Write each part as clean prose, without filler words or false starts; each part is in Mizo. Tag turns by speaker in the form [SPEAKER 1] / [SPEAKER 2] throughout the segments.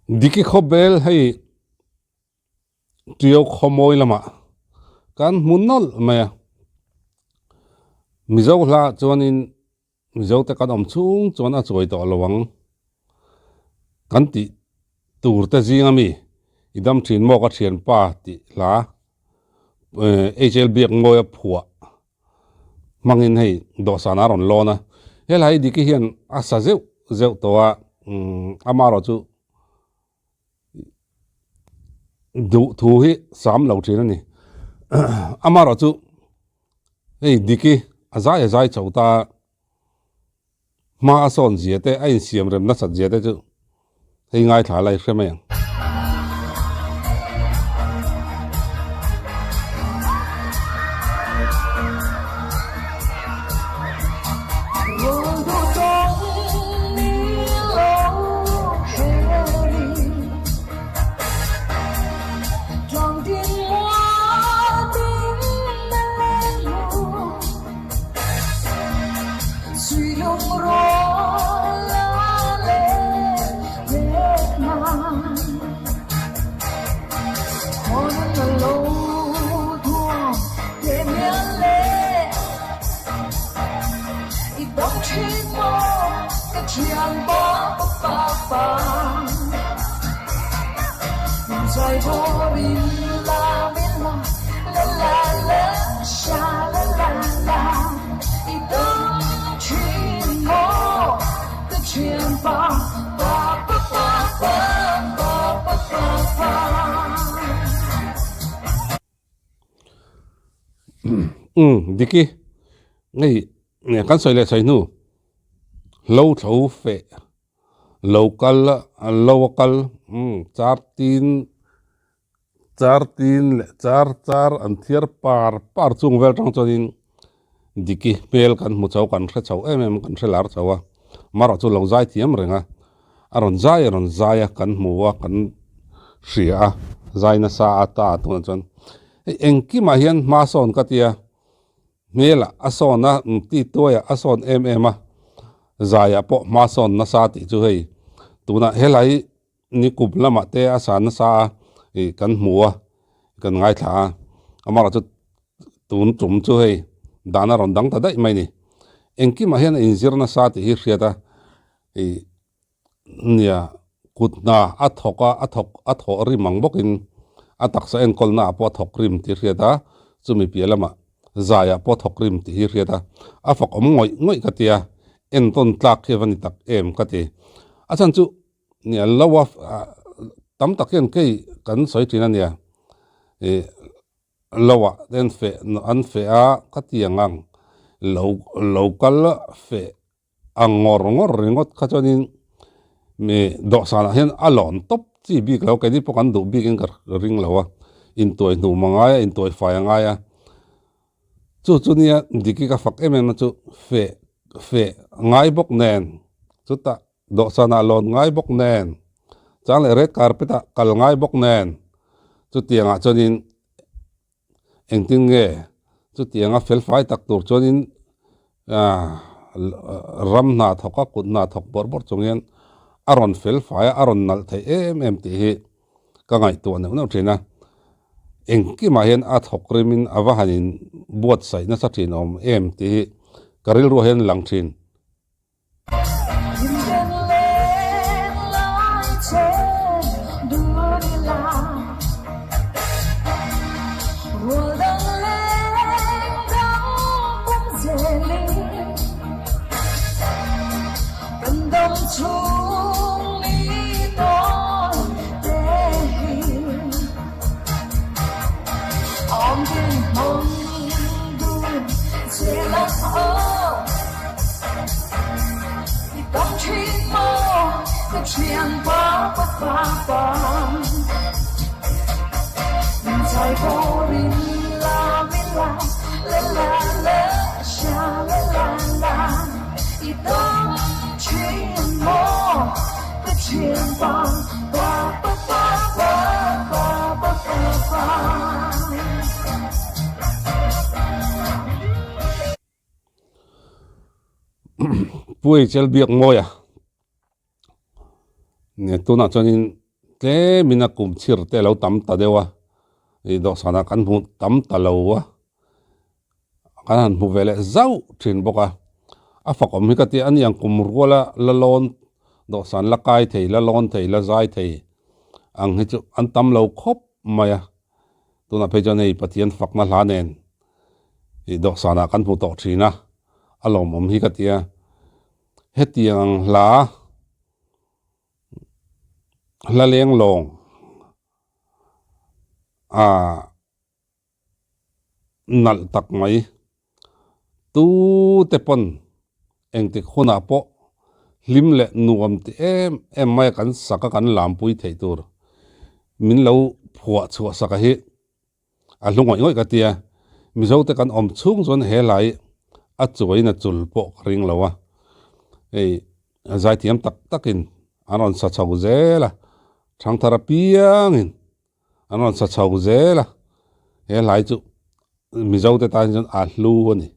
[SPEAKER 1] Diki khawbel hei Tiau khawmawi lamah kan hmu nawlh mai a, Mizo hla chuanin Mizo te kan awm chhung chuan a chuai tawh lo ang kan tih tur te zing ami i dam thin maw ka thianpa tih hla HL Biakmawia phuah hmangin hei dawhsan a rawn lawn a, helai hi Diki hian a sa zeuh zeuh tawh a amaherawh chu duh thu hi sam lo thin a ni amaherawh chu hei Diki a zai a zai chho ta hma a sawn zia te a insiam rem nasat zia te chu hei ngaithla lai hre mai ang. Umm Diki hei kan sawi leh sawi hnu hlo thlo feh lo kal lo a kal umm char tin char tin leh char char an thiar par par chung vel tang chuanin Diki hmel kan hmu chho kan hre chho em em kan hre lar chho a marawh chu lo zai thiam reng a a rawn zai a rawn zai a kan hmu a kan hria a zai nasa a ta tunah chuan hei engkimah hian hma sawn ka tia hmelah a sawn a ti tuaiah a sawn em em a zaiah pawh hma sawn nasa tih chu hei tunah helai ni kum lamah te a sa nasa a ih kan hmu a kan ngaithla a amaherawh chu tun tum chu hei dan a rawn dang ta daih mai a ni engkimah hian a inzir nasa tih hi hriat a ih nia kut hna a thawk a a thawk a thawh rim ang bawkin a taksa enkawl naah pawh a thawk rim tih hriat a chumi piah lamah zaiah pawh a thawk rim tih hi hriat a a fak awm ngawih ngawih ka tia entawn tlak hi a va ni tak em ka ti a chhan chu nia lo a tam tak hian kei kan sawi thin a nia ih lo ah te an feh an feh a ka ti ang ang lo lo kal feh a ngawr ngawr ringawt kha chuanin mi dawhsanah hian a lawn tawp chi bik lo keini pawh kan duh bikin ka ring lo a intuai hnum a ngai a intuai fai a ngai a chu chu nia Diki ka fak em em a chu feh feh ngai bawk nen chutah dawhsanah lawn ngai bawk nen chang leh red carpet ah kal ngai bawk nen chutiangah chuanin Engtin nge chutianga felfai tak tur chuanin ram hna thawk a, kut hna thawk bawrh bawrh chung hian a rawn felfai a, a rawn nalh theih em em tih hi ka ngaihtuah neuh neuh thin a. Engkimah hian a thawk rimin a va han in buatsaih nasa thin awm em tih hi ka rilruah hian a lang thin. Puai chel biak mawi a, tunah chuanin. Tlemin a kum chhir te a lo tam ta deuh a, ih dawhsanah kan hmu tam ta lo a, kan han hmu ve leh zauh thin bawk a. A fakawm hi ka tia a ni ang kum ruala la lawn dawhsan la kai thei, la lawn thei, la zai thei ang hi chu an tam lo khawp mai a. Tunah phei chuan hei Pathian fakna hla nen ih dawhsanah kan hmu tawh thin a, a lawmawm hi ka tia. Hetiang ang hla. Hla leng lawng ah nalh tak mai tu te pawn engtik hunah pawh hlim leh nuam ti em em mai a kan sak a kan lampui theih tur min lo phuah chhuah sak a hi. A hlu ngawih ngawih ka tia, Mizo te kan awm chhung chuan he lai a chuaiin a chul pawh ka ring lo a, hei zaithiam tak takin an rawn sa chho zel a, thangthar apiangin an rawn sa chho zel a, he hlai chu Mizo te tan chuan a hlu a ni.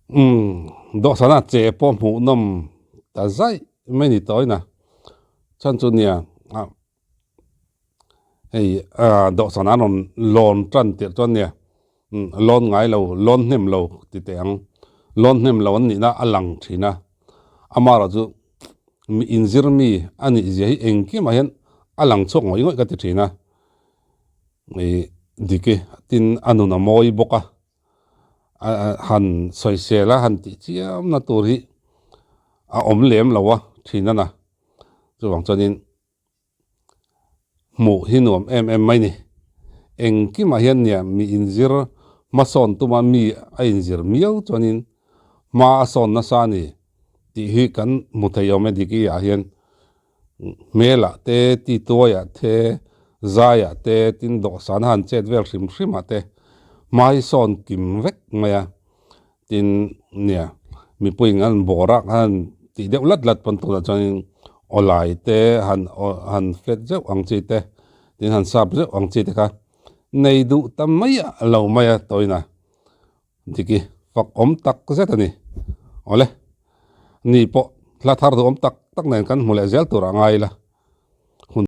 [SPEAKER 1] Umm dawhsan a che pawh hmuh nawm ta zaih mai ni tawhin a chhan chu nia ah hei ah dawhsan an rawn lawn tan tirh chuan nia lawn ngai lo lawn hnem lo ti teh ang lawn hnem lo an nihna a lang thin a amaherawh chu mi inzir mi a nih zia hi engkimah hian a lang chhuak ngawih ngawih ka ti thin a ih dik e tin a nun a mawi bawk a han sawisel a han tih chiam na tur hi a awm lem lo a thin a na chuvang chuanin hmuh hi nuam em em mai ni. Engkimah hian nia mi inzir hmasawn tuma mi a inzir miau chuanin hma a sawn nasa a ni tih hi kan hmu thei awm e Diki ah hian hmelah te tituaiah te zaiah te tin dawhsan a han chet vel hrim hrimah te hma hi sawn kim vek mai a. Tin, nia, mipuiin an bawr a, han tih deuh lat lat pawn tunah chuanin awlai te han han flat zeuh ang chi te, tin han sap zeuh ang chi te kha nei duh ta mai a lo mai a tawina diki fak awm tak zet a ni. Awle, ni pawh hla thar duhawm tak tak nen kan hmu leh zel tur a ngai la.